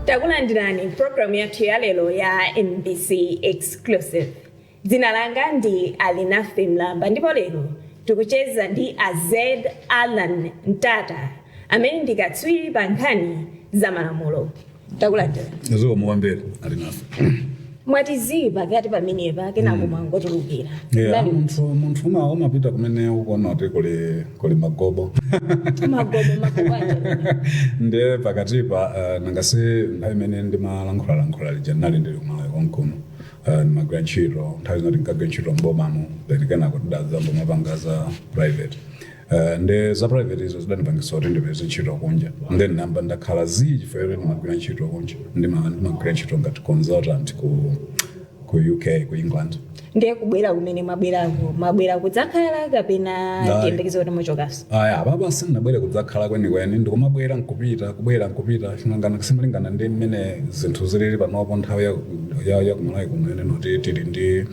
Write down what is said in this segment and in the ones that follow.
Takulandirani programu yathu ya lero ya MBC Exclusive. Dzina langa ndi Alinafe Mlamba ndipo lero tikucheza ndi Azed Alan Ntata amene ndi katswiri pa nkhani za malamulo. Takulandirani. Zikomo kwambiri, Alinafe. Mwatiziwi pakati pamenepa, kenako mwangotulukira. Yeah, Ndali munthu umapita kumene ukuona kuti kuli magobo. Magobo, magobo aja? Ndiye pakatipa, nangasi nthawi imene ndimalankhulalankhula lija ndinali ndili kuMalawi konkuno, ndimagwira ntchito. Nthawi zina tinkagwira ntchito mbomamo, then kenako tidadzamba mapanga za private. Nde za private izo zidandipangisa kuti ndipeze ntchito kunja. Nde ndinamba ndakhala zii chifukwa choti ndimagwira ntchito kunja. Ndimagwira ntchito ngati consultant ku UK, ku England. Ndiye kubwera kumene mwabwerako, mwabwera kudzakhala kapena Ayi. tiyembekeze kuti muchokanso? Aya, apapa sindinabwere kudzakhala kwenikweni. Ndikumabwera nkupita, kubwera nkupita, chingangana simalingana ndi mmene zinthu zilili panopo. Nthawi ya kuMalawi kuno ene noti tili ndi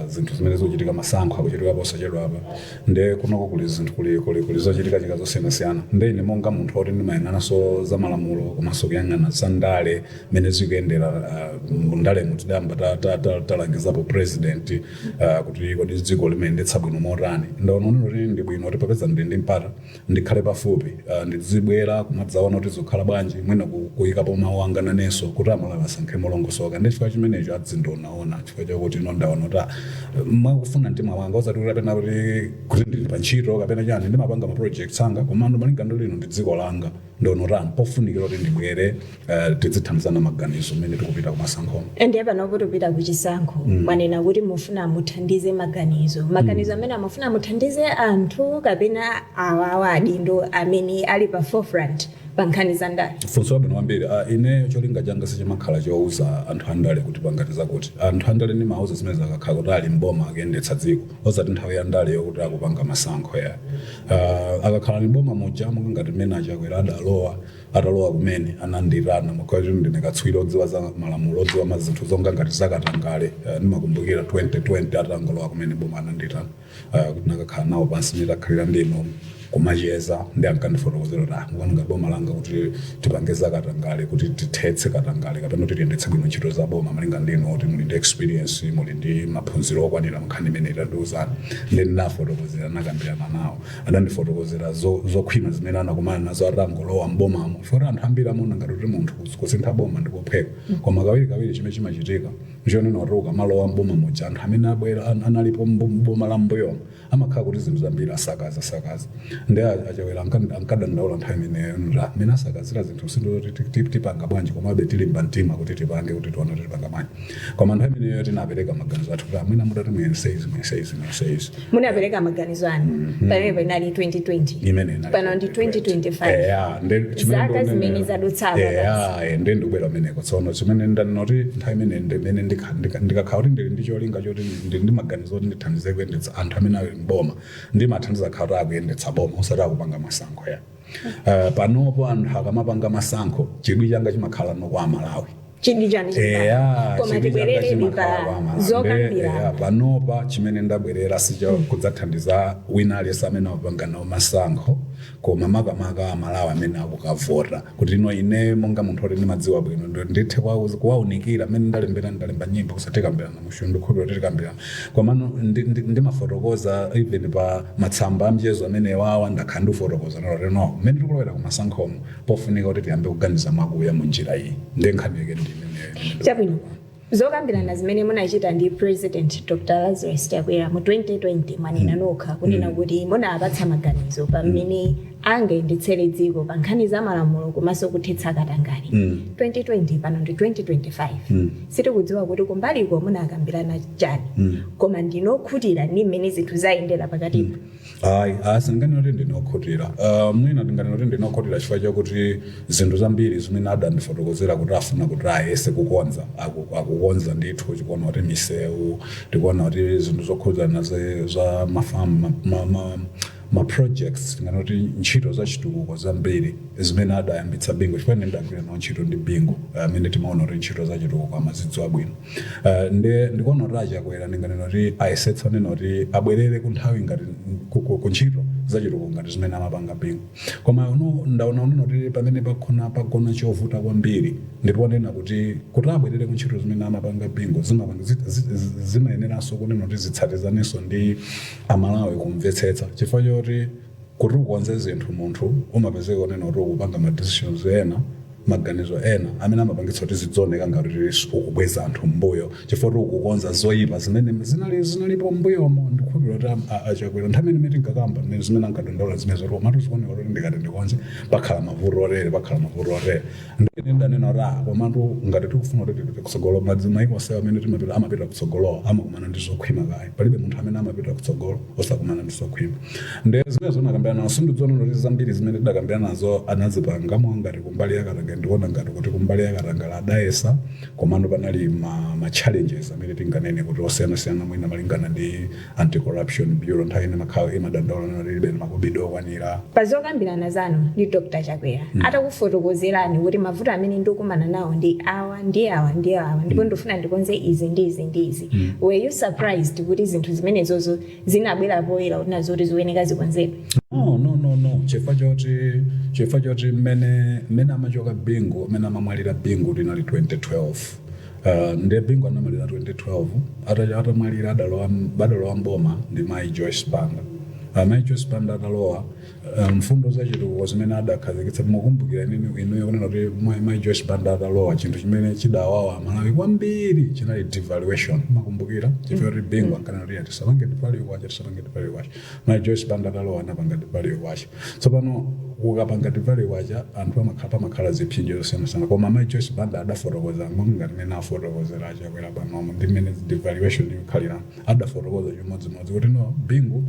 zinthu zimene zikuchitika, masankho akuchitika posachedwa apa. Nde kunoko kuli zinthu, kuli zochitika chika zosiyanasiyana. Nde ine monga munthu oti ndimayang'ananso za malamulo komanso kuyang'ana za ndale mmene zikuyendera, ndalemo tidayamba talangizapo president kuti kodi dziko limayendetsa bwino motani, ndaona kuti ndi bwino kuti popeza ndili ndi mpata ndikhale pafupi, ndizibwera kumadzaona kuti zikukhala bwanji, mwina kuyikapo mawu anga nanenso kuti Amalawi asankhe molongosoka. Ndi chifukwa chimenecho adzindonaona, chifukwa chakuti ino ndaona kuti mwakufuna mtima wanga, osati kuti kapena kuti ndili pa ntchito kapena chani. Ndimapanga ma projects anga, komano malinga ndi lino ndi dziko langa, ndaona kuti pofunikira kuti ndibwere, tidzithandizana maganizo mmene tikupita kumasankhomo. Ndiye panopo tipita kuchisankho. Mwanena kuti mufuna muthandize maganizo. Maganizo amene amufuna muthandize anthu kapena awawa adindo amene ali pa forefront pa nkhani za ndale? Funso labwino kwambiri. Ineyo cholinga changa sichimakhala chowuza anthu andale kuti pangati zakuti. Anthu andale ndimawuza zimene zakakhala kuti ali mboma, akuyendetsa dziko, osati nthawi ya ndale yokuti akupanga masankho ya. Akakhala ni boma muja, monga ngati mmene aChakwera adalowa, atalowa kumene anandirana mukhati ndine katswiri odziwa za malamulo, odziwa mazinthu zonga ngati zakatangale. Ndimakumbukira 2020 atangolowa kumene boma anandirana, kuti nakakhala nawo pansi, nditakhalira ndino kumacheza ndi ankandifotokozera kuti mukuona ngati boma langa kuti tipange zakatangale, kuti tithetse katangale kapena kuti tiyendetse bwino ntchito za boma, malinga ndino kuti muli ndi experience, muli ndi maphunziro okwanira nkhani imene, itandiuzani. Ndi ndinafotokozera, nakambirana nawo, adandifotokozera zokhwima zimene anakumana nazo atangolowa mbomamo, chifukwa anthu ambiri amaona ngati kuti munthu kusintha boma ndikophweka. Koma kawiri kawiri chimene chimachitika nchonena kuti ukamalowa mboma muja, anthu amene abwera analipo mboma la mbuyomo amakhala kuti zinthu zambiri asakaza sakaza. Ndi aChakwera ankadandaula nthawi imeneyo kuti mmene asakazira zinthu sindoti tipanga bwanji, komabe tilimba mtima kuti tipange, kuti tione kuti tipanga bwanji. Koma nthawi imeneyo tinapereka maganizo athu kuti amwene mutati muyese izi, muyese izi, muyese izi. Munapereka maganizo anu pamene panali 2020. Imene inali. Pano ndi 2025. Eya, chimene Zaka zimene zadutsapo. Eya, nde ndikubwera umeneko tsono. Chimene ndanoti nthawi imene ndimene ndikakhala kuti ndili ndi cholinga choti ndili ndi maganizo oti ndithandize kuyendetsa anthu amene ali mboma, ndimathandiza khala kuti akuyendetsa boma, osati akupanga masankho ya. Panopo anthu akamapanga masankho, chidwi changa chimakhala no kwa Amalawi. Chidwi chanu? Eya. Koma Chidwi changa tibwerereni chimakhala pa kwa Amalawi. zokambirana. Eya, panopa chimene ndabwerera sicho kudzathandiza wina aliyense amene akupanga nawo masankho, koma makamaka Amalawi amene akukavota, kuti ino ine monga munthu oti ndimadziwa bwino ndithe kuwaunikira mmene ndalembera. Ndalemba nyimbo, kusatikambirana mushu, ndikhulupirira kuti tikambirana. Komano ndimafotokoza even pa matsamba amchezo amene wawa ndakhala ndikufotokoza naloti no, mmene tikulowera kumasankhomo pofunika kuti tiyambe kuganiza mwakuya mu njira iyi. Ndi nkhani yake ndi imeneyo imene. Chabwino. Zokambirana zimene munachita ndi President Dr Lazarus Chakwera mu 2020, mwanena nokha kunena kuti munapatsa maganizo pamene angayendetsere dziko pa nkhani za malamulo komanso kuthetsa katangale 2020. Pano ndi 2025. Sitikudziwa kuti kumbaliko munakambirana chani, koma ndinokhutira ndi mmene zinthu zayendera pakatipo? Ayi, sindinganene kuti ndinokhutira. Mwina ndinganene kuti ndinokhutira chifukwa chakuti zinthu zambiri zimene adandifotokozera kuti afuna kuti ayese kukonza, akukonza ndithu. Tikuona kuti misewu, tikuona kuti zinthu zokhudzana za mafamu, ma projects, tinganene kuti ntchito za chitukuko zambiri zimene adayambitsa Bingu, chifukwa ine ndidagwira nawo ntchito ndi Bingu, amene timaona kuti ntchito za chitukuko amazidziwa bwino. Nde ndikuona kuti aChakwera, ndinganena kuti ayesetsa nena kuti abwerere ku nthawi ngati ku ntchito zimene. Zachitukuko ngati zimene amapanga Bingu. Koma uno ndaona unena kuti pamene pakhona pagona chovuta kwambiri, ndiponena kuti abwerere ku ntchito zimene amapanga Bingu, zimayeneranso kunena kuti zitsatizanenso ndi Amalawi kumvetsetsa, chifukwa choti kuti ukonze zinthu munthu umapezeka kunena kuti ukupanga ma decisions ena, maganizo ena amene amapangitsa kuti zidzaoneka ngati kuti ukubweza anthu mbuyo, chifukwa kuti ukukonza zoyipa zimene zinalipo mbuyomo. Ndikukhulupirira kuti aChakwera nthawi imene tinkakamba mmene zimene ankadandaula zimene zoti komatu zikuoneka kuti ndikati ndikonze pakhala mavuto otere, pakhala mavuto otere. Ndine ndanena kuti komatu ngati tikufuna kuti tipite kutsogolo, madzi maiko onse amene timapita amapita kutsogolo amakumana ndi zokhwima kaye. Palibe munthu amene amapita kutsogolo osakumana ndi zokhwima. Ndi zimene zonakambirana nazo, sindidziona kuti zambiri zimene tidakambirana nazo anazipanga. Ngati kumbali yakatangale, ndikuona ngati kuti kumbali yakatangale adayesa, komano panali ma challenges amene tinganene kuti osiyanasiyana, mwina malingana ndi Anti-Corruption Bureau, nthawi ine makhala imadandaula nalo lilibe makobidi okwanira. Pa zokambirana zanu ndi Dr Chakwera, atakufotokozerani kuti mavuto amene ndikukumana nawo ndi awa ndi awa ndi awa, ndipo ndifuna ndikonze izi ndi izi ndi izi, were you surprised kuti zinthu zimenezozo zinabwera poyera kuti nazo kuti zikuyeneka zikonzedwe? No, no, no, no, chifukwa choti mmene amachoka Bingu, mmene amamwalira Bingu linali 2012. Ndiye Bingu anamwalira 2012. Atamwalira adalowa mboma ndi Mayi Joyce Banda. Mayi Joyce Banda atalowa, mfundo zachitukuko zimene adakhazikitsa, mukumbukira inuyo kunena kuti Mayi Joyce Banda atalowa, chinthu chimene chidawawa Malawi kwambiri chinali devaluation, makumbukira? Chifukwa kuti Bingu ankanena kuti tisapange devalue kwacha, tisapange devalue kwacha. Mayi Joyce Banda atalowa anapanga devalue kwacha. Tsopano ukapanga devalue kwacha, anthu amakhala pamakhala zipsinjo zosiyanasiyana, koma Mayi Joyce Banda adafotokoza ngati mmene afotokozera aChakwera panomo ndi mmene devaluation ikukhalira. Adafotokoza chimodzimodzi kuti no, Bingu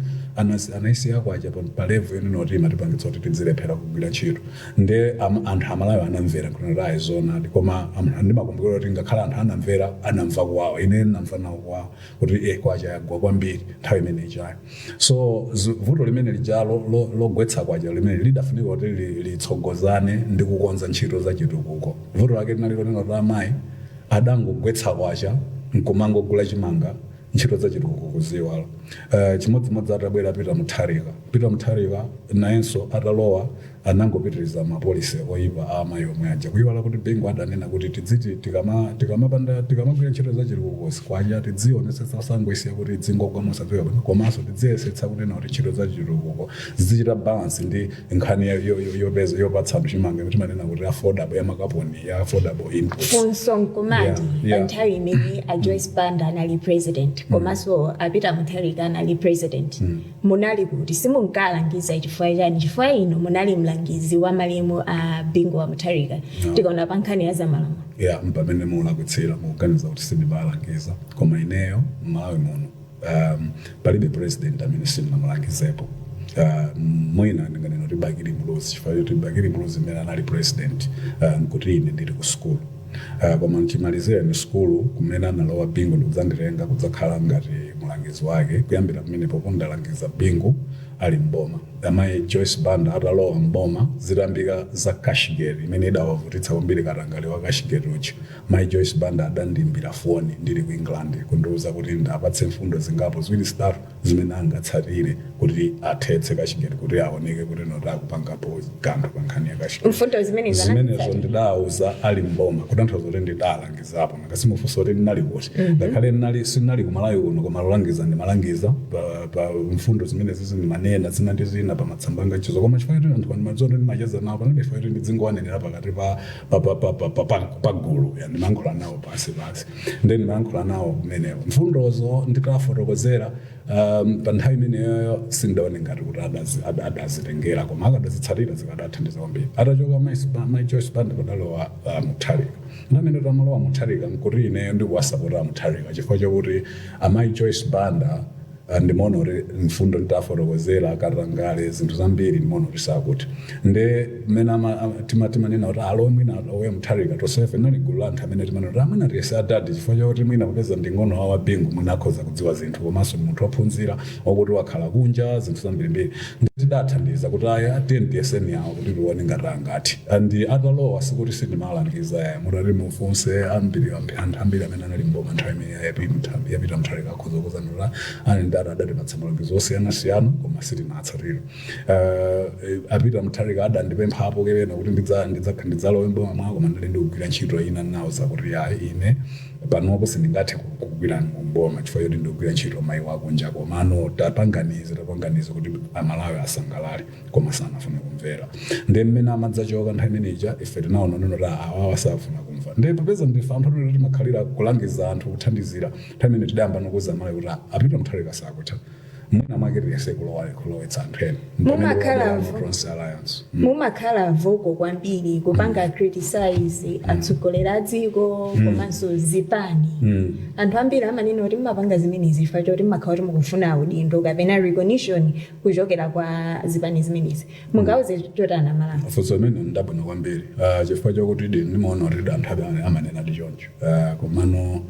anayisiya kwacha pa level yonena kuti imatipangitsa kuti tidzilephera kugwira ntchito. Nde anthu Amalawi anamvera nkunena kuti ayi, zoonadi. Koma ndimakumbukira kuti ngakhale anthu anamvera, anamva kuwawa. Ine ndinamva nawo kuwawa kuti kwacha yagwa kwambiri nthawi imene ichayo. So vuto limene lijalo logwetsa kwacha limene lidafunika kuti litsogozane ndi kukonza ntchito za chitukuko. Vuto lake linali lonena kuti amayi adangogwetsa kwacha nkumangogula chimanga, ntchito za chitukuko kuziwala. Chimodzimodzi atabwera Peter Mutharika. Peter Mutharika nayenso atalowa anangopitiriza ma policy oyipa a amayi omwe aja, kuyiwala kuti Bingu adanena kuti tidziti tikamapanda tikamagwira ntchito za chitukuko kwacha tidzionetsetsa osangoisiya kuti idzingogwa mosadziwika bwino, komanso tidziyesetsa kunena kuti ntchito za chitukuko zizichita balance ndi nkhani yopatsa anthu chimanga, timanena kuti affordable ya makaponi ya affordable inputs. Funso nkumati, pa nthawi imene a Joyce Banda anali president komanso a Peter Mutharika anali president, munali kuti? Simunkalangiza chifukwa chani? Chifukwa inu munali mlangizi wa malemu a Bingu wa Mutharika, tikaona pa nkhani ya zamalamulo. Ya, mpamene mulakwitsira, mukuganiza kuti sindimalangiza. Koma ineyo m'Malawi muno palibe president amene sindinamulangizepo. Mwina ndinganena kuti Bakili Muluzi, chifukwa choti Bakili Muluzi mmene anali president nkuti ine ndili ku sukulu. Koma nchimalizire ni sukulu kumene analowa Bingu ndikudzanditenga kudzakhala ngati mulangizi wake. Kuyambira pamenepo pondalangiza Bingu ali mboma. Amayi Joyce Banda atalowa mboma, zitambika za Cashgate imene idawavutitsa kwambiri, katangale wa Cashgate uja, Mayi Joyce Banda adandiimbira foni ndili ku England kundiwuza kuti ndapatse mfundo zingapo ziwiri zitatu zimene angatsatire kuti athetse Cashgate, kuti aoneke kuti noti akupangapo kanthu pa nkhani ya Cashgate. Mfundo zimene zimenezo zanazitsatira. Ndidawuza ali mboma, kutanthauza kuti ndidalangizapo. Ngasimufunsa kuti ndinali kuti, ngakhale ndinali sindinali kumalawi kuno, koma lulangiza ndimalangiza pa mfundo zimene zizi ndimanena zina ndi zina pa matsamba anga mchezo. Koma chifukwa choti anthu andimadziwa kuti ndimacheza nawo, panalibe chifukwa choti ndidzingowanenera pakati pa gulu ya ndimayankhula nawo pansi pansi. Ndi ndimayankhula nawo kumeneko mfundozo nditafotokozera. Pa nthawi imeneyoyo sindaone ngati kuti adazitengera, koma akadazitsatira zikadathandiza kwambiri. Atachoka Mai Joyce Banda, padalowa Mutharika. Ndamene tamalowa Mutharika nkuti ineyo ndikuwasapota Mutharika, chifukwa chakuti amayi Joyce Banda, ndimaona kuti mfundo nditafotokozera katangale zinthu zambiri ndimaona kuti sakuti. Nde mmene timanena kuti alowe, mwina alowe Mutharika, tonsefe nali gulu la anthu amene timanena kuti amwina tiyese adadi, chifukwa chakuti mwina popeza ndi ng'ono wawo Bingu, mwina akhoza kudziwa zinthu, komanso ndi munthu wophunzira wakuti wakhala kunja zinthu zambirimbiri. Ndidathandiza kuti aya, tiye tiyeseni awo kuti tione ngati angati. And atalowa sikuti sindimalangiza ya mutati mufunse ambiri, anthu ambiri amene anali mboma nthawi imene yapita Mutharika akhoza kuzanula ani. Mtata adatipatsa malangizo osiyanasiyana koma sitinatsatire. A Peter Mutharika adandipemphapo kepena kuti ndidzalowe mboma mwawo, koma ndali ndikugwira ntchito ina, nawuza kuti ayi, ine panopo sindingathe kugwira mboma chifukwa choti ndikugwira ntchito mayi wakunja, komano tapanganize, tapanganize kuti Amalawi asangalale, koma sanafune kumvera. Ndi mmene amadzachoka nthawi imeneja, ife tinaona neno ta awawa safuna kumva. Ndi popeza ndife anthu oti timakhalira kulangiza anthu, kuthandizira, nthawi imene tidayamba nokuza Malawi kuti a Peter Mutharika sakutha, mwina mwake tiyese kulowetsa anthu ena. Mumakhala Tonse Alliance. Mumakhala vocal kwambiri kupanga criticize atsogoleri a dziko komanso zipani. Anthu ambiri amanena kuti mumapanga zimenezi chifukwa choti mmakhala kuti mukufuna udindo kapena recognition kuchokera kwa zipani zimenezi. Mungauze chotani Amalawi? Funso imene ndabwino kwambiri, chifukwa chokuti ndimaona kuti anthu amanena di choncho, komano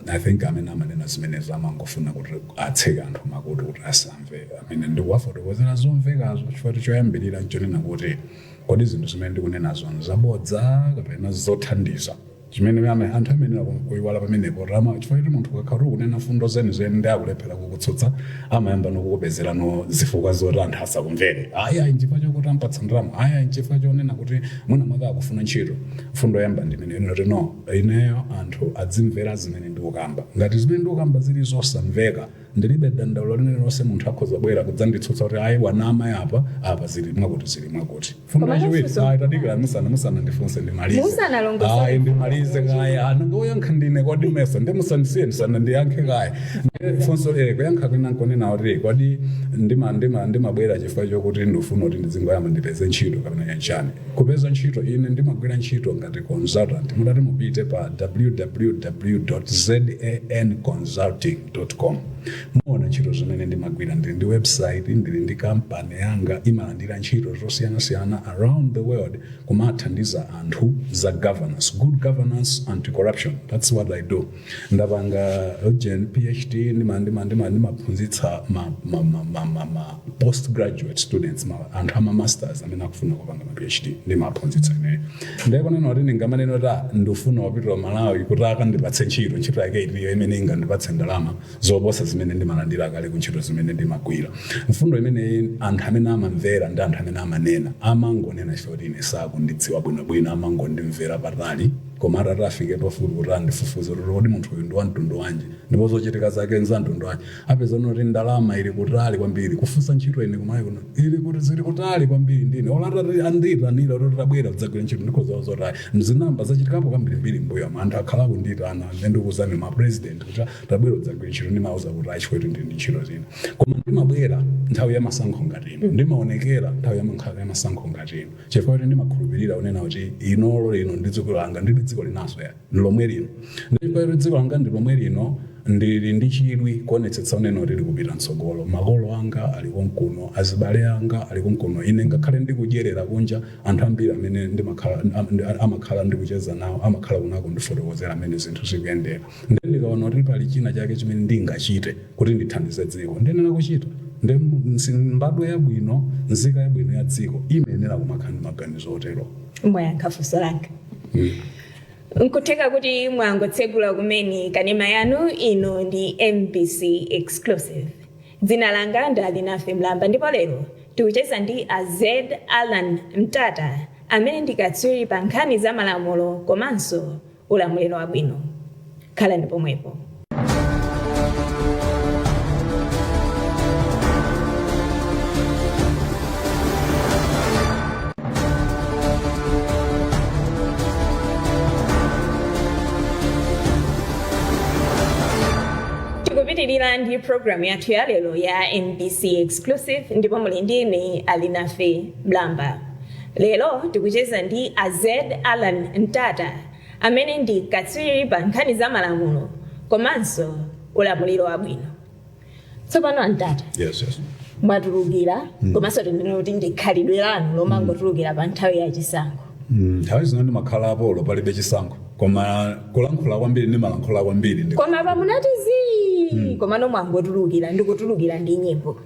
I think amene amanena zimenezo amangofuna kuti atseke anthu makutu kuti asamve amene ndikuwafotokozera zomvekazo, chifukwa choyambirira nchonena kuti kodi zinthu zimene ndikunenazo nzabodza kapena zothandiza? Chimene anthu amenera kuiwala pamenepo rama, chifukwa choti munthu ukakhala ukunena fundo zenizeni ndi akulephera kukutsutsa, amayamba nokukupezera no zifukwa zoti anthu asakumvere. Ayi, ayi, nchifukwa chokuti ampatsa ndalama, ayi, ayi, nchifukwa chonena kuti mwina mwake akufuna ntchito. Fundo yamba ndimene ino kuti no, ineyo anthu adzimvera zimene ndikukamba. Ngati zimene ndikukamba zili zosamveka, ndilibe dandaulo lililonse, munthu akhoza bwera kudzanditsutsa kuti ayi, wanama apa, apa zili mwakuti, zili mwakuti. Fundo Koma yachiwiri funso- ayi, tadikira, musana ndifunse ndimalize. Musanalongosole. Ayi, ndimalize kaya, ananga oyankha ndine, kodi mesa ndimusandisiye ndisana ndiyankhe kaya? Funso kuyankha kwina nkonena kuti kodi ndimabwera chifukwa chokuti ndifuna kuti ndidzingoyamba ndipeze ntchito kapena chanchani? Kupeza ntchito, ine ndimagwira ntchito ngati consultant. Mutati mupite pa www.zanconsulting.com muona ntchito zimene ndimagwira. Ndili ndi website, ndili ndi kampani yanga, imalandira ntchito zosiyanasiyana around the world kumathandiza anthu za governance, good governance, anti-corruption. That's what I do. Ndapanga gen PhD, ndimaphunzitsa ma postgraduate students, anthu ama masters amene akufuna kupanga ma PhD, ndimaphunzitsa ineyo. Ndikunena kuti ndingamanena kuti ndifuna wapitira Malawi kuti akandipatse ntchito, ntchito yake iliyo imene ingandipatse ndalama zoposa zimene ndimalandira kale ku ntchito zimene ndimagwira? Mfundo imeneyi, anthu amene amamvera ndi anthu amene amanena amangonena chifukwa kuti ine sakundidziwa bwinobwino, amangondimvera patali, koma atati afike pafupi kuti andifufuze kuti kodi munthu uyu ndi wa mtundu wanji ndipo zochitika zake nza mtundu wanji, apeza kuti ndalama ili kutali kwambiri. Kufunsa ntchito ine kumayi kuno ili kuti zili kutali kwambiri. Ndine olatati andiyitanira kuti tabwera kudzagwira ntchito, ndikhoza zoti ayi. Zinamba zachitikapo kambirimbiri mbuyo, anthu akhala akundiyitana ndikuzani ma president kuti tabwera kudzagwira ntchito, ndimauza kuti ayi, chifukwa ndili ndi ntchito zina. Koma ndimabwera nthawi ya masankho ngati ino, ndimaonekera nthawi ya masankho ngati ino, chifukwa kuti ndimakhulupirira kunena kuti inolo lino ndi dziko langa, ndilibe dziko linaso ya lomwe lino. Ndipo kuti dziko langa ndi lomwe lino, ndili ndi chidwi kuonetsetsa unena kuti likupita mtsogolo. Makolo anga ali konkuno, azibale anga ali konkuno. Ine ngakhale ndikudyerera kunja, anthu ambiri amene ndimakhala amakhala ndikucheza nawo amakhala kunako, ndifotokozera amene zinthu zikuyendera. Ndi ndikaona kuti pali china chake chimene ndingachite kuti ndithandize dziko, ndiyenera kuchita. Ndi mbadwa yabwino, nzika yabwino ya dziko imayenera kumakhala ndi maganizo otero. Mwayankha funso langa. Nkutheka kuti mwangotsegula kumene kanema yanu, ino ndi MBC Exclusive. Dzina langa ndi Alinafe Mlamba ndipo lero tikucheza ndi Az Alan Mtata amene ndi katswiri pa nkhani za malamulo komanso ulamuliro wabwino. Khalani pomwepo. Tikupitirira ndi programu yathu ya lero ya MBC Exclusive ndipo muli ndine Alinafe Mlamba. Lero tikucheza ndi Az Alan Mtata amene ndi katswiri pa nkhani za malamulo komanso ulamuliro wabwino. Tsopano Amtata, Yes. mwatulukira, komanso tinene kuti ndi khalidwe lanu lomangotulukira pa nthawi ya chisankho? Nthawi zino ndimakhalapo olo palibe chisankho, koma kulankhula kwambiri ndimalankhula kwambiri ndi Koma pamunati zii, komano mwangotulukira ndikutulukira ndi nyimbo.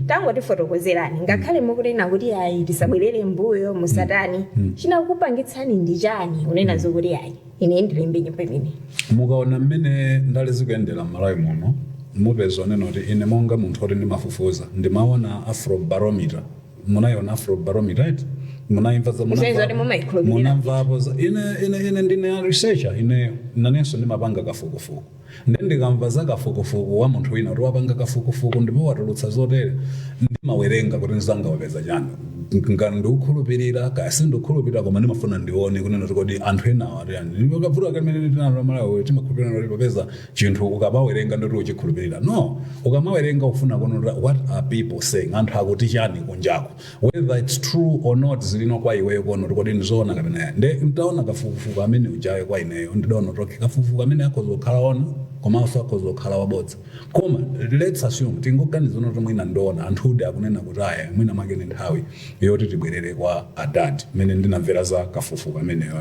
Tangotifotokozerani, ngakhale mukunena kuti ayi, tisabwerere mbuyo, musatani, chinakupangitsani ndi chani kunena zokuti ayi, ine ndilembe nyimbo imene? Mukaona mmene ndale zikuyendera m'Malawi muno, Mupeza onena kuti ine monga munthu oti ndimafufuza, ndimaona Afrobarometer. Munayiona Afrobarometer, right? Munaimva za Musenza kuti mumayikhulupirira. Munamvapo za ine ndine a researcher. Ine nanenso ndimapanga kafukufuku, ndi ndikamva za kafukufuku wa munthu wina kuti wapanga kafukufuku ndipo watulutsa zotere, ndimawerenga kuti mzanga wapeza chani, ngati ndikukhulupirira kaya sindikukhulupirira, koma ndimafuna ndione kunena kuti kodi anthu enawo ati yani. Ndipo kavuto kamene tinalo Malawi, timakhulupirira kuti popeza chinthu ukamawerenga ndoti uchikhulupirira. No, ukamawerenga ufuna kuona kuti what are people saying, anthu akuti chani kunjako. Whether it's true or not, zilino kwa iweyo kuona kuti kodi ndizoona kapena yayi. Nde ntaona kafukufuku amene ujayo, kwa ineyo ndidaona kuti okay, kafukufuku amene akhoza kukhala ona komanso akhoza kukhala wabodza, koma let's assume, tingoganiza kuti mwina ndiona anthude akunena kuti aya, mwina mwake ni nthawi yoti tibwerere kwa adadi. Mmene ndinamvera za kafukufuku ameneyo,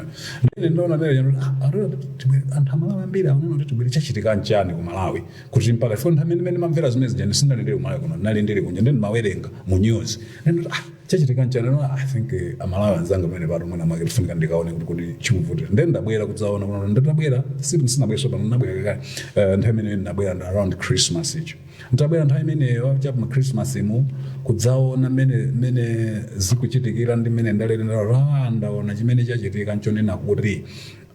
ndine ndaona lero anthu Amalawi ambiri akunena kuti tibwere. Chachitika nchani ku Malawi kuti mpaka ifo nthawi imene ndimamvera zimene zija ndisindali ndili ku Malawi kuno, ndinali ndili kunja, ndi ndimawerenga mu news. Ndinoti, "Ah, chachitika nchani?" No, I think Amalawi anzanga pamene pato mwina mwake tifunika ndikaone kuti chikuvutira. Then ndabwera kudzaona kuno. Ndatabwera, sinabwereso pano, ndinabwera kale. Nthawi imeneyo ndinabwera ndi around Christmas icho. Ntabwera nthawi imeneyo chapa Christmas imu kudzaona mmene zikuchitikira ndi mmene ndalere, ndaona chimene chachitika nchonena kuti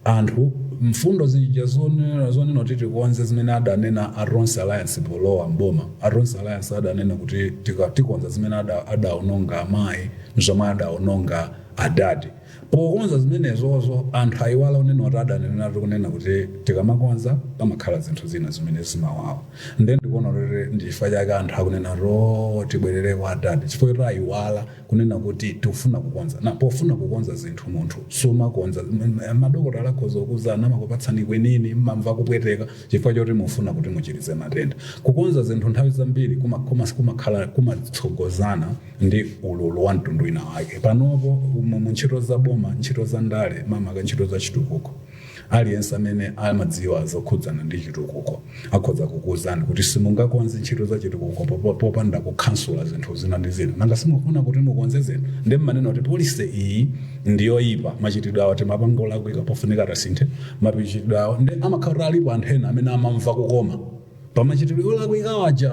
anthu mfundo zija zonena kuti tikonze zimene adanena a Tonse Alliance polowa mboma, a Tonse Alliance adanena kuti tikonza zimene adaononga amayi, zomwe adaononga adadi. Pokonza zimenezozo, anthu ayiwala unena kuti adanena kunena kuti tikamakonza pamakhala zinthu zina zimene zimawawa. Nde ndikuona kuti ndi chifukwa chake anthu akunena ro tibwerere kwa adadi, chifukwa choti ayiwala kunena kuti tikufuna kukonza. Na pofuna kukonza zinthu, munthu sumakonza. Madokotala akhoza kukuuzani, amakupatsani kwenini, mmamva kupweteka chifukwa choti mufuna kuti muchirize matenda. Kukonza zinthu nthawi zambiri kumakhala kumatsogozana ndi ululu wa mtundu wina wake. Panopo mu ntchito za boma, ntchito za ndale, mamaka ntchito za chitukuko, aliyense amene amadziwa zokhudzana ndi chitukuko akhoza kukuwuzani kuti simungakonze ntchito za chitukuko popanda kukhansula zinthu zina ndi zina. Nanga simufuna kuti mukonze zinthu, ndi mmanena kuti policy iyi ndiyoyipa, machitidwe awo timapanga olakwika, pofunika tasinthe machitidwe awo. Ndi amakhala kuti alipo anthu ena amene amamva kukoma pamachitidwe olakwika aja.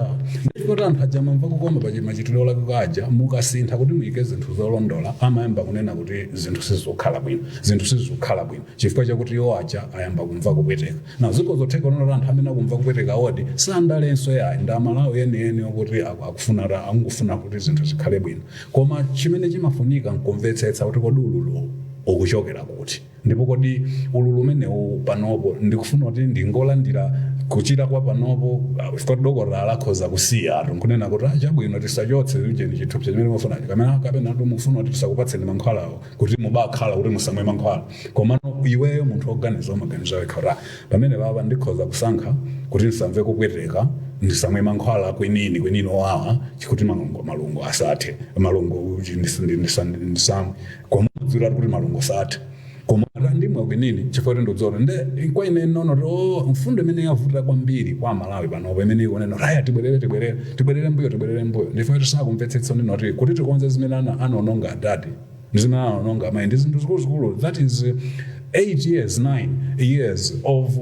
Ndikuti anthu aja amamva kukoma pa machitidwe olakwika aja, mukasintha kuti muyike zinthu zolondola, amayamba kunena kuti zinthu sizikukhala bwino, zinthu sizikukhala bwino, chifukwa chakuti iwo aja ayamba kumva kupweteka. Na ziko zotheka unoona anthu amene akumva kupweteka odi sandalenso yayi, ndi Amalawi enieni okuti akufuna, angufuna kuti zinthu zikhale bwino. Koma chimene chimafunika nkumvetsetsa kuti kodi ululu ukuchokera kuti, ndipo kodi ululu umenewu panopo ndikufuna kuti ndingolandira kuchira kwa panopo, chifukwa dokotala akhoza kusiya atu nkunena kuti, "Ah, chabwino, tisachotse ujeni chithupsa chimene mufunacho, kapena tu mufuna kuti tisakupatseni mankhwalawo kuti mubakhala kuti musamwe mankhwala." Komano iweyo munthu woganiza umaganiza wekha kuti, "Ah, pamene papa ndikhoza kusankha kuti ndisamve kupweteka, ndisamwe mankhwala kwinini kwinini owawa, chikuti malungo asathe, malungo ndisamwe." Koma udziwira kuti malungo sathe, koma ndimwe kwinini chifukwa kuti ndikudziwa kuti nde kwa ine nono kuti, oh, mfundo imene yavuta kwambiri kwa Malawi panopo imene ikunena raya tibwerere, tibwerere, tibwerere mbuyo, tibwerere mbuyo, ndifuna kuti sakumvetsetsa nino kuti tikonze zimene anaononga adadi ndi zimene anaononga amayi ndi zinthu zikuluzikulu. That is 8 years, 9 years of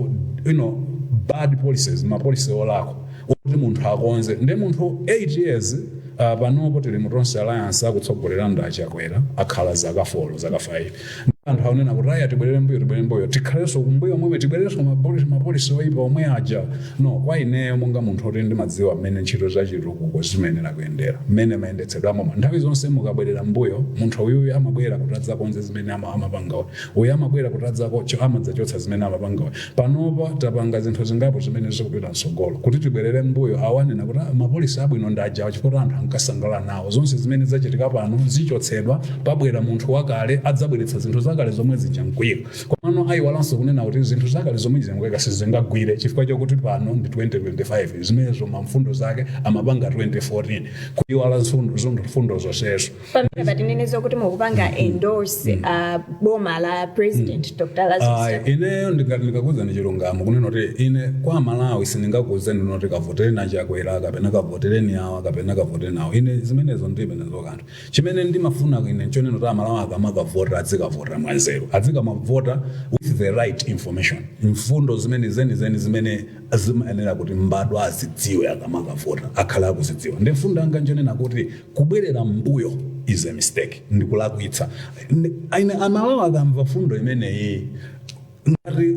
bad policies, ma policy olakwa kuti munthu akonze. Ndi munthu 8 years, panopo tili mu Tonse Alliance, akutsogolera ndi Achakwera, akhala zaka 4, zaka 5. Anthu akunena kuti aya, tibwerere mbuyo, tibwerere mbuyo, tikhalenso kumbuyo momwe, tibwererenso ma policy oyipa omwe aja. No, kwa ineyo monga munthu oti ndimadziwa mmene ntchito za chitukuko zimayenera kuyendera, mmene mayendetsedwe amoma, nthawi zonse mukabwerera mbuyo, munthu uyuyu amabwera kuti adzakonze zimene amapangawo, uyu amabwera kuti amadzachotsa zimene amapangawo. Panopa tapanga zinthu zingapo zimene zikupita mtsogolo. Kuti tibwerere mbuyo, awanena kuti, "Ah, ma policy abwino ndi ajawa chifukwa anthu ankasangalala nawo. Zonse zimene zachitika pano zichotsedwa, pabwera munthu wakale, adzabweretsa zinthu zakale zomwe zija nkuyika." Komano ayiwalanso kunena kuti zinthu zakale zomwe zija nkuyika sizingagwire chifukwa chokuti pano ndi 2025. Zimenezo mamfundo zake amapanga 2014, kuyiwala mfundo zonsezo. Pamene patineneza kuti mukupanga endorse boma la President Dr Lazarus Ayi, Chakwera. Ineyo ndikakuwuzani chilungamo kunena kuti ine kwa Malawi sindingakuwuzeni kuti kavotereni Achakwera kapena kavotereni awa kapena kavotereni awa. Ine zimenezo ndilibe nazo kanthu. Chimene ndimafuna ine nchonena kuti Amalawi akamakavotera, adzikavotera mwanzeru, azikamavota with the right information, mfundo zimene zenizeni zimene zimayenera kuti mbadwa azidziwe akamakavota, akhala akuzidziwa. Ndi mfundo yanga njonena kuti kubwerera mbuyo is a mistake, ndikulakwitsa. Ine Amalawi akamva fundo imeneyi,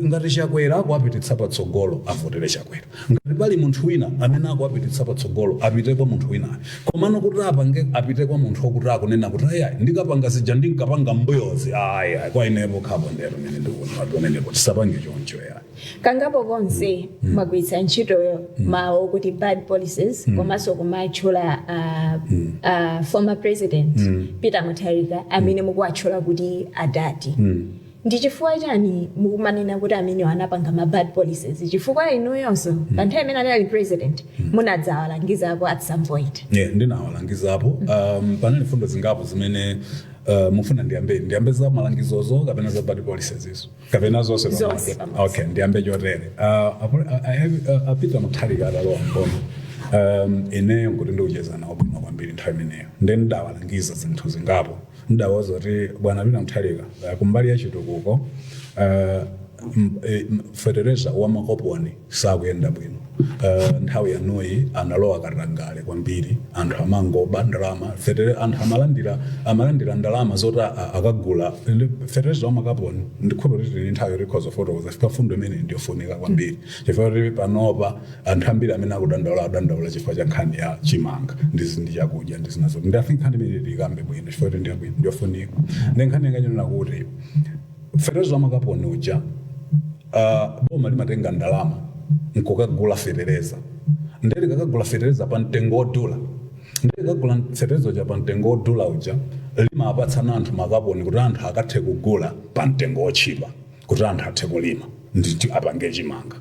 ngati Chakwera akuapititsa patsogolo, avotere Chakwera. Ngati pali munthu wina amene akuapititsa patsogolo, apite kwa munthu winayo. Komano kuti apange, apite kwa munthu wokuti akunena kuti, "Ayayi, ndikapanga zija ndinkapanga mbuyozi," ayi, kwa inepo khapo ndero mene ndikuona pamenepo tisapange choncho, yayi. Kangapo konse mwagwiritsa ntchito mawu kuti bad policies, komanso kumatchula former President Peter Mutharika, amene mukuwatchula kuti adati. Ndi chifukwa chani mukumanena kuti amene anapanga ma bad policies? Chifukwa inuyonso pa nthawi imene anali president munadzawalangizapo at some point. Yeah, ndinawalangizapo. Panali fundo zingapo zimene mufuna ndiyambe za malangizozo kapena za bad policies izo kapena zonse pamodzi? Zonse pamodzi. Okay, ndiyambe chotere. A Peter Mutharika atalowa mboma, ineyo nkuti ndikucheza nawo bwino kwambiri nthawi imeneyo, ndi ndawalangiza zinthu zingapo. Ndawauza kuti, "Bwana Peter Mutharika, kumbali ya chitukuko, fetereza wa makoponi sakuyenda bwino. Nthawi yanuyi analowa katangale kwambiri, anthu amangoba ndalama. Anthu amalandira ndalama zoti akagula fetereza wa makaponi." Ndikhulupirira kuti tili nthawi yoti tikhoza kufotokoza, chifukwa fundo imene ndiyofunika kwambiri, chifukwa kuti panopa anthu ambiri amene akudandaula adandaula chifukwa cha nkhani ya chimanga ndi chakudya ndi zina zoti. Ndi I think nkhani imene tikambe bwino, chifukwa kuti ndiyabwino, ndiyofunika. Ndi nkhani yanga kuti fetereza wa makaponi uja, boma limatenga ndalama nkukagula fetereza, ndiye likakagula fetereza pa mtengo wodula, ndiye likagula fetereza uja pa mtengo wodula uja, limapatsana anthu makaponi kuti anthu akathe kugula pa mtengo wotchipa, kuti anthu athe kulima ndi apange chimanga.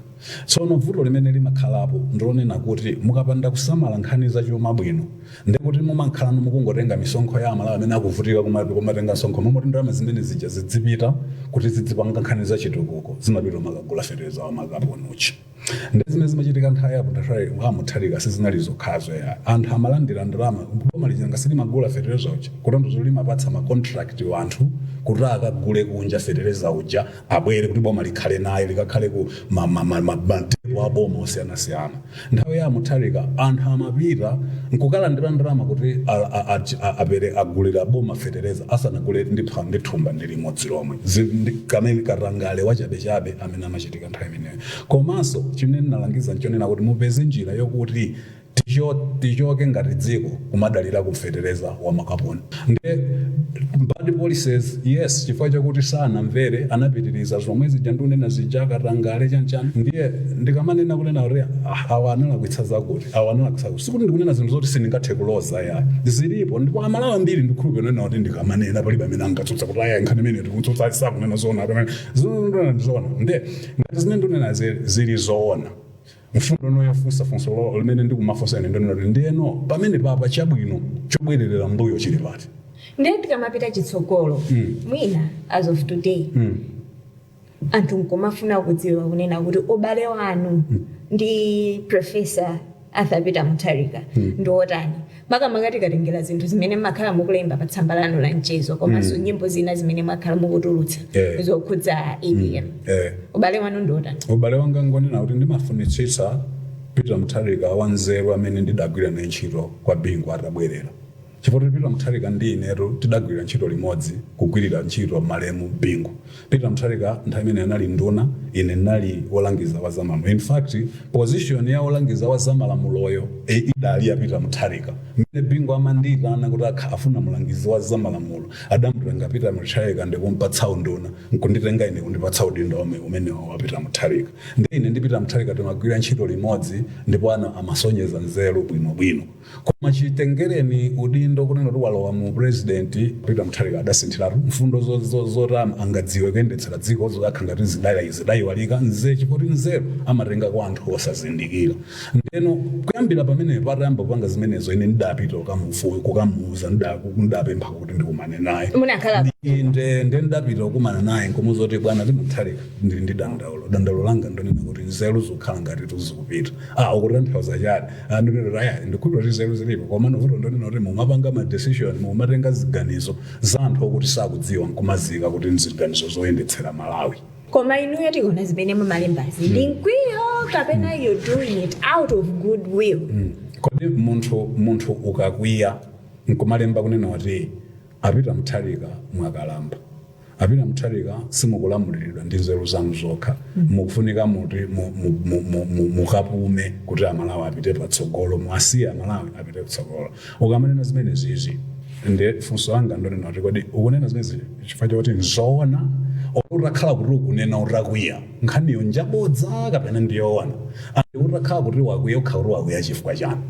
Tsono vuto limene limakhalapo ndilonena kuti mukapanda kusamala nkhani zachuma bwino, ndikuti mumakhala mukungotenga misonkho ya Amalawi amene akuvutika, kumatenga msonkho momwe ndalama zimene zija zidzipita kuti zidzipanga nkhani zachitukuko, zimapita makagula fetereza wa makaponi uja. Ndi zimene zimachitika nthawi yapo a Mutharika. Sizinali zokhazo ya anthu amalandira ndalama, boma lija silimagula fetereza uja, kutanthauza limapatsa ma contract wanthu kuti akagule kunja fetereza uja, abwere kuti boma likhale naye, likakhale ku ma depot a boma osiyanasiyana. Nthawi ya Mutharika anthu amapita nkukalandira ndalama kuti apere agulira boma fetereza, asanagule ndi thumba ndi limodzi lomwe. Kamene katangale wachabechabe amene amachitika nthawi imeneyo. Komanso chimene ndinalangiza nchonena kuti mupeze njira yokuti tichoke ngati dziko kumadalira kufetereza wa makaponi. Nde bad policies, yes, chifukwa chakuti sanamvere, anapitiriza zomwe zija ndikunena zija, katangale, chanchani. Ndiye ndikamanena kunena kuti, "Ah, awa analakwitsa zakuti, awa analakwitsa zakuti," sikuti ndikunena zinthu zoti sindingathe kuloza, yayi, zilipo. Ndipo Amalawi ambiri ndikhulupirira kunena kuti ndikamanena palibe amene angatsutsa kuti, "Aya, nkhani imene tikutsutsa sakunena zoona," kapena zimene ndizoona. Ndiye ngati zimene ndikunena zili zoona, mfundo ino yofunsa funso limene ndikumafunsa ine ndinena kuti, ndiyeno pamene papa chabwino chobwererera mbuyo chili pati? Ndiye tikamapita chitsogolo, mwina as of today, anthu nkumafuna kudziwa kunena kuti ubale wanu ndi Professor Arthur Peter Mutharika ndi wotani, makamaka tikatengera zinthu zimene mmakhala mukulemba pa tsamba lanu la mchezo, komanso nyimbo zina zimene mwakhala mukutulutsa zokhudza APM. Ubale wanu ndi wotani? Ubale wanga ngonena kuti ndimafunitsitsa Peter Mutharika wanzeru amene ndidagwira naye ntchito kwa Bingu atabwerera, chifukwa kuti Peter Mutharika ndi inetu tidagwira ntchito limodzi, kugwirira ntchito malemu Bingu. Peter Mutharika nthawi imene anali nduna, ine ndinali wolangiza wa zamalamulo. In fact, position ya wolangiza wa zamalamuloyo idali ya Peter Mutharika. Mmene Bingu amandiyitana kuti afuna mulangizi wa zamalamulo, adamutenga Peter Mutharika ndikumpatsa unduna, nkunditenga ine kundipatsa udindo umenewo wa Peter Mutharika. Ndi ine ndi Peter Mutharika timagwira ntchito limodzi, ndipo ana amasonyeza nzeru bwinobwino. Koma chitengereni udindo kunena kuti walowa mu president, Peter Mutharika adasinthiratu mfundo zoti angadziwe kuyendetsera dziko, zokakha ngati zidayiwalika nze, chifukwa nzeru amatenga kwa anthu osazindikira. Ndeno kuyambira pamene patayamba kupanga zimenezo, ine ndidapita kukamuuza, ndidapempha kuti ndikumane naye. Munakhala Inde, nde ndapita kukumana naye nkumuza kuti, "Bwana Mutharika, ndili ndi dandaulo. Dandaulo langa ndonena kuti nzeru zikukhala ngati tuzikupita." "Ah, ukutanthauza chani?" "Ah, ndonena aya, ndikhulupirira kuti nzeru zilipo, koma vuto ndonena kuti mumapanga ma decision, mumatenga ziganizo za anthu okuti sakudziwa nkumazika kuti nziganizo zoyendetsera Malawi." Koma inuyo, tikaona zimene mumalembazi, ndi mkwiyo kapena you're doing it out of goodwill? Kodi munthu ukakwiya nkumalemba kunena kuti a Peter Mutharika mwakalamba, a Peter Mutharika simukulamuliridwa ndi nzeru zanu zokha, mukufunika muti mukapume kuti Amalawi apite patsogolo, mwasiye Amalawi apite patsogolo, ukamanena zimene zizi, ndi funso langa ndonena kuti kodi ukunena zimenezi chifukwa chakuti nzoona, utakhala kuti ukunena utakwiya nkhaniyo njabodza kapena ndiyoona? Andi utakhala kuti wakwiya, ukhala kuti wakwiya chifukwa chani?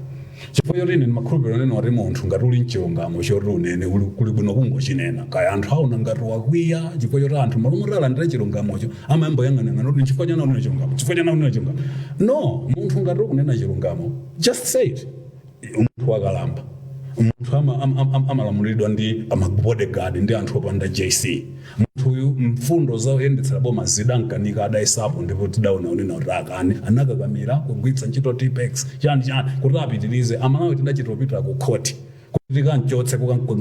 Chifukwa choti ine ndimakhulupirira nena kuti munthu ngati uli mchilungamo choti unene, kuli bwino kungochinena, kaya anthu aona ngati wakwiya, chifukwa choti anthu malo moti alandire chilungamocho amayamba kuyang'anayang'ana kuti chifukwa chani unena chilungamo, chifukwa chani unena chilungamo. No, munthu ngati ukunena chilungamo, just say it. Munthu wakalamba, munthu amalamuliridwa ndi amabodyguard ndi anthu opanda JC, munthu uyu mfundo zoyendetsera boma zidankanika, adayesapo ndipo tidaona unena kuti akane, anakakamira kugwiritsa ntchito Tipp-Ex chani chani kuti apitirize. Amalawi tidachita kupita ku khoti kuti tikanchotse,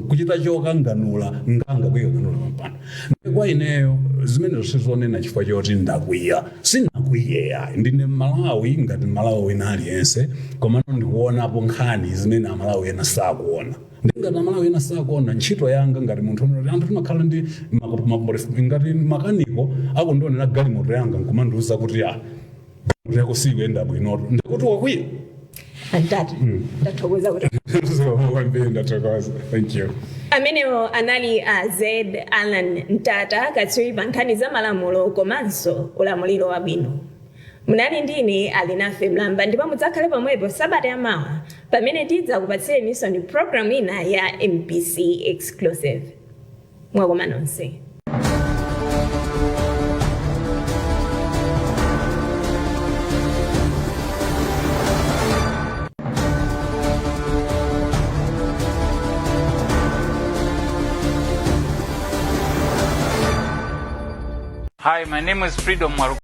kuchita chokanganula nganga kuikanganula pampando. Ndi kwa ineyo zimene sizonena chifukwa choti ndakwiya, sinakwiye yayi. Ndine Mmalawi ngati Mmalawi wina aliyense, komano ndikuonapo nkhani zimene Amalawi ena sakuona. Ndingati Amalawi ena sakuona, ntchito yanga ngati munthu onena anthu timakhala ndi ngati makaniko akundionera galimoto yanga nkumandiuza kuti, "Ah, galimoto yako sikuyenda bwinoto," ndikuti wakwiya. Antata, ndathokoza kuti Kwambiri, ndathokoza, thank you. Amenewo anali a Zed Alan Ntata, katswiri pa nkhani za malamulo komanso ulamuliro wabwino. Munali ndine Alinafe Mlamba, ndipo mudzakhale pomwepo sabata yamawa pamene tidzakupatsireninso ndi programu ina ya MBC Exclusive. Mwakoma nonse. Hi, my name is Freedom Mwaru.